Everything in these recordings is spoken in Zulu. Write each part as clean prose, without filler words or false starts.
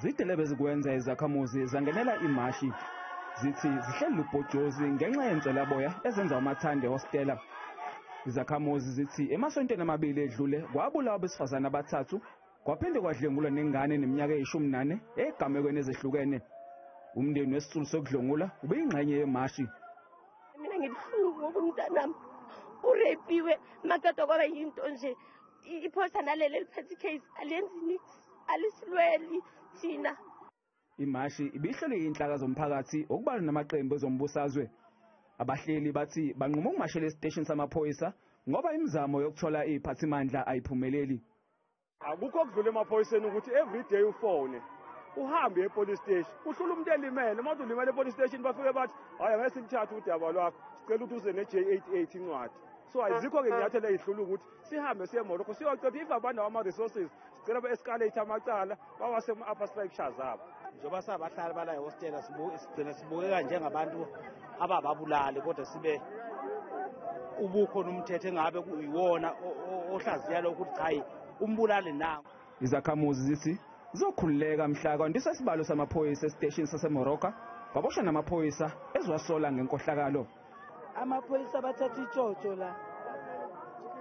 Zidele bezikwenza izakhamuzi zangenela imashi. Zithi zihleli ubhojozi ngenxa yenswelaboya ezenza umathanda ehostela. Izakhamuzi zithi emasontweni amabili edlule kwabulawa abesifazane abathathu, kwaphinde kwadlwengulwa nengane neminyaka eyi-14 egamekweni ezehlukene. Umndeni wesisulu sokudlwengula ubeyingxenye yemashi. Mina ngibuhlungu ngoba umntanami urepiwe, maqeda kwaba yinto nje. Iphoyisa naleli eliphethe icase aliyenzi nix, alisilweli thina. Imashi ibihlole iy'nhlaka zomphakathi okubalwa namaqembu ezombusazwe. Abahleli bathi banquma ukumashela esiteshini samaphoyisa ngoba imizamo yokuthola iy'phathimandla ayiphumeleli. Akukho okudlula emaphoyiseni ukuthi every day ufone uhambe epolice station, uhlula umuntu elimele. Uma ulimele epolice station bafike bathi hhayi, angeke silithathe udaba lwakho, sicela ukuthi uze ne-J88 incwadi. So azikho-ke inyathelo ey'hlula ukuthi sihambe siye eMorocco siyocela if abanawo ama-resources, sicela ba-escalate amacala bawase kuma-upper structures abo. Njengoba sabahlali bala ehostela, sigcina sibukeka njengabantu abababulali, kodwa sibe ubukhona umthetho engabe kuyiwona ohlaziya lokhu ukuthi cha, umbulali nangu. Izakhamuzi zithi zizokhululeka mhla kwandiswa isibalo samaphoyisa esiteshini saseMoroka, kwaboshwa namaphoyisa eziwasola ngenkohlakalo. Amaphoyisa bathatha itshotsho la,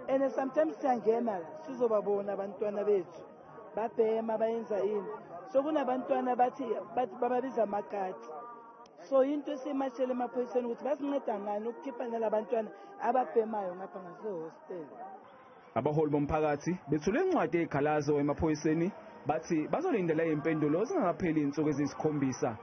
and sometimes siyangena la sizobabona abantwana bethu babhema, bayenza yini. So kunabantwana bathi bababiza amakati. So into esiyimashele emaphoyiseni ukuthi basinceda ngani ukukhipha nalabantwana ababhemayo ngapha ngasehostela. Abaholi bomphakathi bethule incwadi eyikhalazo emaphoyiseni, bathi bazolindela iy'mpendulo zingakapheli iy'nsuku eziyisikhombisa.